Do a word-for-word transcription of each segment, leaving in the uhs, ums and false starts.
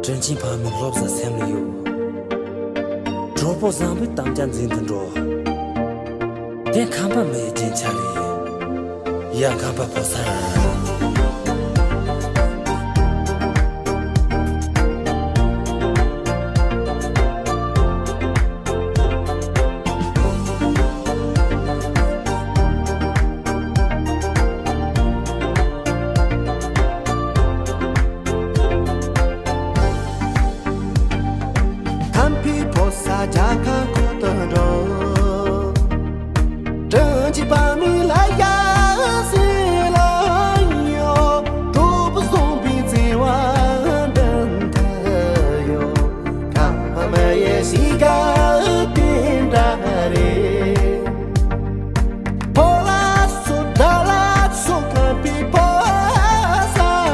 དྲིན་ཆེན་ཕ་མའི་བློ་བཟང་སེམས་ལ་ཡོད། གྲོགས་པོ་བཟང་པོའི་དམ་བཅའ་འཛིན་དུ་འགྲོ། དེ་ཁམས་པ་མི་ཡི་རྒྱན་ཆ་རེད། ཡ་ཁམས་པ་ཕོ་གསར། ཁམས་པའི་ཕོ་གསར་རྒྱལ་ཁམས་ཁོ་ཐག་འགྲོ། དྲིན་ཆེན་ཕ་མའི་ལ་ཡ་སེ་ལ་ཡོད། གྲོགས་པོ་བཟང་པོའི་བརྩེ་བ་འདི་འདྲ་ཡོད། ཁམས་པ་མི་ཡི་གཤིས་ཀ་དེ་འདྲ་རེད། ཕོ་ལ་སོགས་དགྲ་ལ་སོགས་ཁམས་པའི་ཕོ་གསར།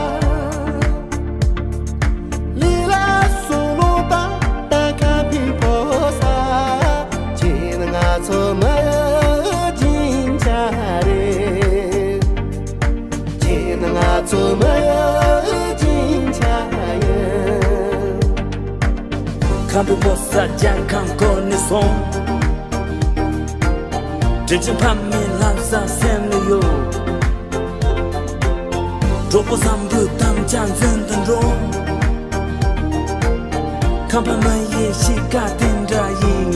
ལི་ལ་སོགས་ལོ་ཏ་ཏ་ཁམས་པའི་ཕོ་གསར། ཁྱེད་ནི་ང་ཚོ་མི་ཡི་རྒྱན་ཆ་རེད། ཁྱེད་ནི་ང་ཚོ་མི་ཡི་རྒྱན་ཆ་ཡིན། ཁམས་པའི་ཕོ་གསར་རྒྱལ་ཁམས་ཁོ་ནས་སོང་། དྲིན་ཆེན་ཕ་མའི་ལྷ་བཟང་སེམས་ལ་ཡོད། གྲོགས་པོ་བཟང་པོའི་དམ་བཅའ་འཛིན་དུ་འགྲོ། ཁམས་པ་མི་ཡི་གཤིས་ཀ་དེ་འདྲ་ཡིན།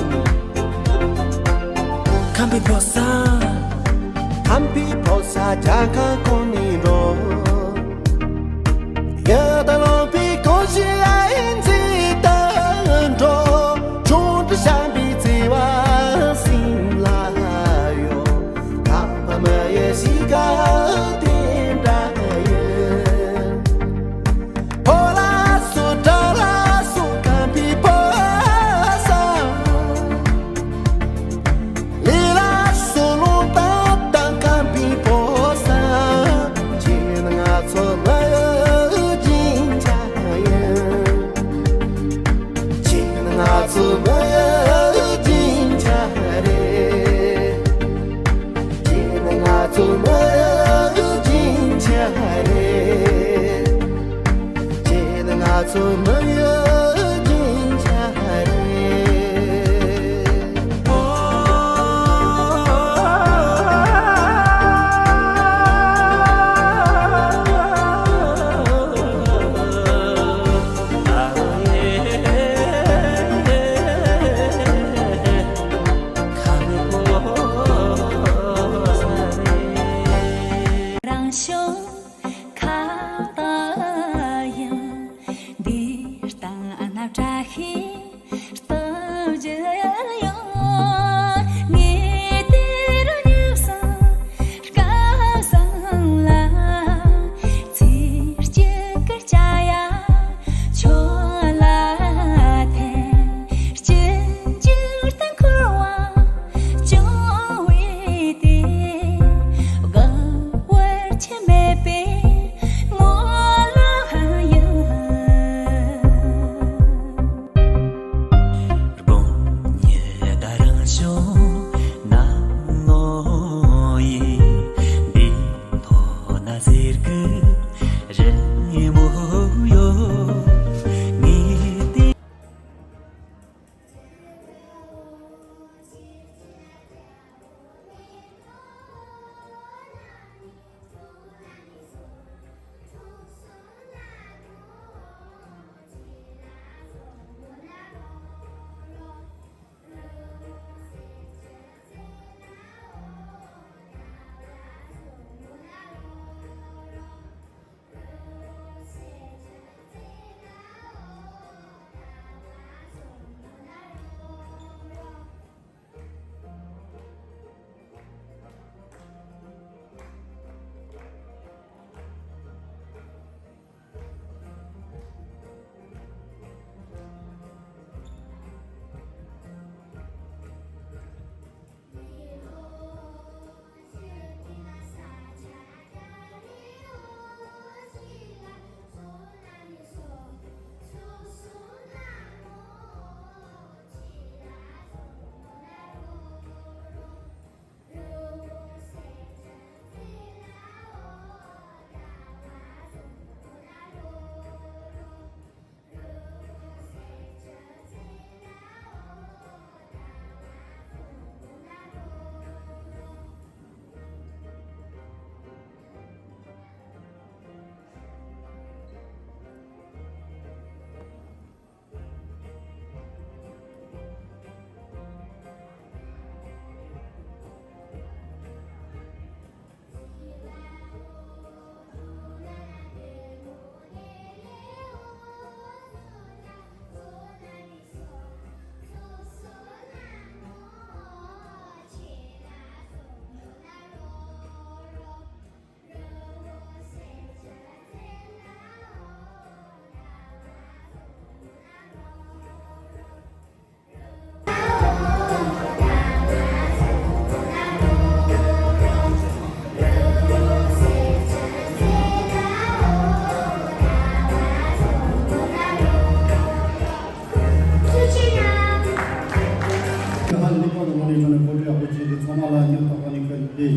ཁམས་པའི་ཕོ་གསར། ཁམས་པའི་ཕོ་གསར་རྒྱལ་ཁམས་ཁོ་ནས་འགྲོ། ཡ་ད་ལོ་པའི་གོ་ཤི་ཨ་ཡིན་ཚེ་ད་འགྲོ། ཆུང་དུ་བྱམས་པའི་བརྩེ་བ་སེམས་ལ་ཡོད། ཁམས་པ་མི་ཡི་གཤིས་ཀ་དེ་འདྲ་ཡིན། ཕོ་ལ་སོགས་དགྲ་ལ་སོགས་ཁམས་པའི་ཕོ་གསར། ལི་ལ་སོགས་ལོ་ཏ་ཏ་ཁམས་པའི་ཕོ་གསར། ཁྱེད་ནི་ང་ཚོ་མི་ཡི་རྒྱན་ཆ་ཡིན། ཁྱེད་ནི་ང་ཚོ་མི་ཡི་རྒྱན་ཆ་རེད། ཁྱེད་ནི་ང་ཚོ་མི་ཡི་རྒྱན་ཆ་རེད། ཁྱེད་ནི་ང་ཚོ་མི་ཡི་རྒྱན་ཆ་རེད། རང་བྱུང་ཁ་བཏགས་ཡང་འདི་ལྟ་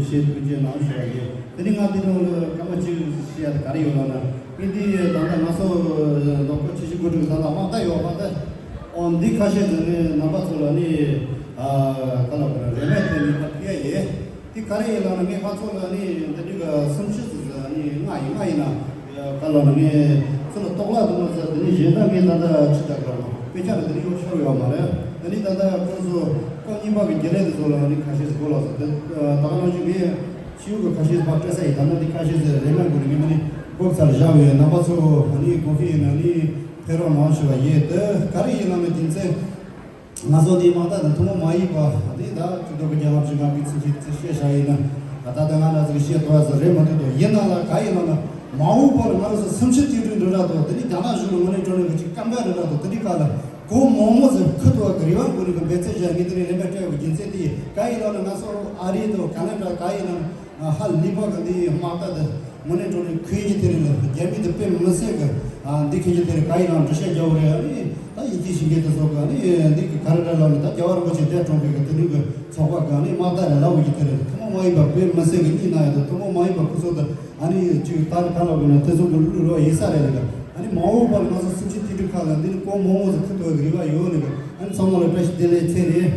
ཆེས་ཐུགས་རྗེ་གནང་ཞུ་བ་ཡིན། དེ་ནི་ང་འདི་ནང་ལ་སྐར་མ་གཅིག་བཤད་ཡ་དེ་ག་རེ་ཡོད་ལབ་ན། ངས་འདི་ད་ལྟ་ང་ཚོ་ལོ་འཁོར་ཆུ་བཞི་སྒོ་དྲུག་ད་ལྟ་དམག་རྟ་ཡོད་པ་དེ། ཨོ་འདི་ཁ་ཤས་ཀྱིས་ནི་རྣམ་པ་ཚོ་ལ་ནི་ཨ་ག་ལབ་དགོས་རེད། རེ་མེད་དེ་ནི་ད་ཕུལ་ཡ་ཡིན། དེ་ག་རེ་ཡིན་ལབ་ན། ངས་ཁ་ཚོ་ལ་ནི་འདི་འདྲའི་གི་སུམ་ཅུ་ཙམ་ནི་ལྔ་ཡིན། ལྔ་ཡིན་ན་ག་ལབ་ན། ངས་ཚུར་ལ་གཏོགས་ལ་འདུག་མ་ཟེར། དེ་ནི་གཞན་དག་ངས་ད་ལྟ་ཅི་ལྟར་གི་རེད། དཔེ་ཆ་ལ་དེ་ནི་གཡོག་ཤོར་ཡོད་མ་རེད། དེ་ནི་ད་ལྟ་ཁོང་ཚོ་སྐབས་གཉིས་པ་གི་རྒྱུན་ལས་དེ་ཚོ་ལ་ནི་ཁ་ཤས་ཤིག་གོ་ལ་སོང་། དེ་ད་ག་ནང་བཞིན་ངས་ཤིའུ་གི་ཁ་ཤས་ཕར་སྤྲད་ས་ཡིན། ད་ནི་འདི་ཁ་ཤས་ཟེར་རེ་མེད་སྒོ་ནས་ངས་མ་ནི་སྒོ་ཚར་བཞག་པའི་རྣམ་པ་ཚོ་ནི་གོ་ཤེས་ཡིན་ན་ནི་ཕེབས་རོགས་གནང་ཞུ་བ་ཡིན། དེ་ག་རེ་ཡིན་ལབ་ན། རྒྱུ་མཚན་ང་ཚོ་འདིའི་དམག་རྟ་དང་ཐུན་མོང་མ་ཡིན་པ་འདི་ད་ཅི་ཐུབ་ཀྱི་རྒྱལ་ཁབ་ཅིག་ང་གི་ཚིག་གཅིག་ཚིག་བཤད་བཞག་ཡིན་ན། ད་ལྟ་ང་རང་ཚོ་གི་བཤད་ཐུབ་པ་ཟེར་རེད་མ་ཐུབ་དོ། ཡིན་ན་ལ་ག་ཡིན་ལབ་ན། མ་འོངས་པར་ང་རང་ཚོ་སུམ་ཅུ་དེ་འདྲ་རེད་འདུག་དེ་ནི་རྒྱ་ནག་གཞུང་ལ་ངོས་ནས་འགྲོ་ནས་གི་ཅིག་སྐམ་པ་རེད་འདུག་དེ་འདྲའི་ཁ་ལ་སྒོ་མང་མོ་ཟེར་ཁུ་ཐུབ་པ་གི་རེ་བ་དགོས་ནས་གི་འབད་བརྩོན་བྱས། ངས་དེ་ནས་རེ་མེད་སྤྲད་པའི་རྒྱུ་མཚན་དེ་ཡིན། ག་ཡིན་ལབ་ན། ང་ཚོ་ཨ་རི་དང་ག་ལ་འདྲ་ག་ཡིན་ལབ་ན། ཧ་ལས་པ་གི་འདི་དམག་རྟ་དེ་དངོས་གནས་དྲང་གནས་ཁོས་ཀྱི་དེ་རིང་ལ་རྒྱ་མི་དེ་དཔེ་མི་སྲིད་གི། ཨ་འདི་ཁྱེད་ཀྱི་དེ་རིང་ག་ཡིན་ལབ་འགྲེལ་བཤད་རྒྱག་དགོས་རེད། ཨ་ནི་ད་ཡིན་གཅིག་བྱེད་མཁན་དེ་ཚོ་གི། ཨ་ནི་འདི་གི་ག་རེ་རེད་ལབ་ན། ད་རྒྱལ་བ་རིན་པོ་ཆེ་འདས་གྲོངས་པའི་གི་དེ་རིང་གི་ཚོགས་པ་གི་ཨ་ནི་དམག་རྟ་རེད་ལབ་དགོས་ཀྱི། དེ་རིང་ཐུན་མོང་མ་ཡིན་པ་དཔེ་མི་སྲིད་གི་གཉིད་ན་ཡོད་དོ། ཐུན་མོང་མ་ཡིན་པ་ཁོ་ཚོ་དེ་ཨ་ནི་ཅིག་ད་རེས་ག་ལབ་དགོས་ན། དེ་ཚོ་གི་ལུགས་རོགས་ཡིན་ས་རེད་ལ། ཨ་ནི་མ་འོངས་པར་ང་ཚོ་སུམ་ཅུ་དེ་འདྲའི་ཁ་ལ་འདི་ནི་སྒོ་མང་མོ་ཟེར་ཁུ་ཐུབ་པའི་རེ་བ་ཡོད་ནི་གི། ཨ་ནི་ཚང་མ་ལ་བཀྲ་ཤིས་བདེ་ལེགས་ཚེ་རིང་།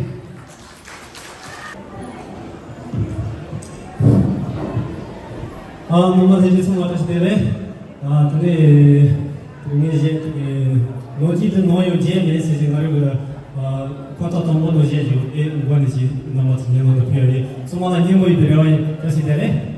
ཨ་ངོ་མ་ལྷན་རྒྱས་ཚང་མ་བཀྲ་ཤིས་བདེ་ལེགས། ཨ་དེ་ནས་ངས་བཤད་ཐུབ་པའི་ལོ་རྒྱུས་དེ་ནང་ཡོད་རྒྱུ་མེད་ཟེར་ཞིག་ང་རང་གི་ཨ་ཁོ་ཐག་དང་པོ་ནང་བཤད་རྒྱུ་ཨེ་འགོ་ནས་ཞིག་རྣམ་པ་ཚོ་ཉན་ལ་འདུག་ཕུལ་ཡ་ཡིན། ཚང་མ་ལ་སྙིང་པོ་ཡིན་པའི་རེ་བ་ཡིན། བཀྲ་ཤིས་བདེ་ལེགས།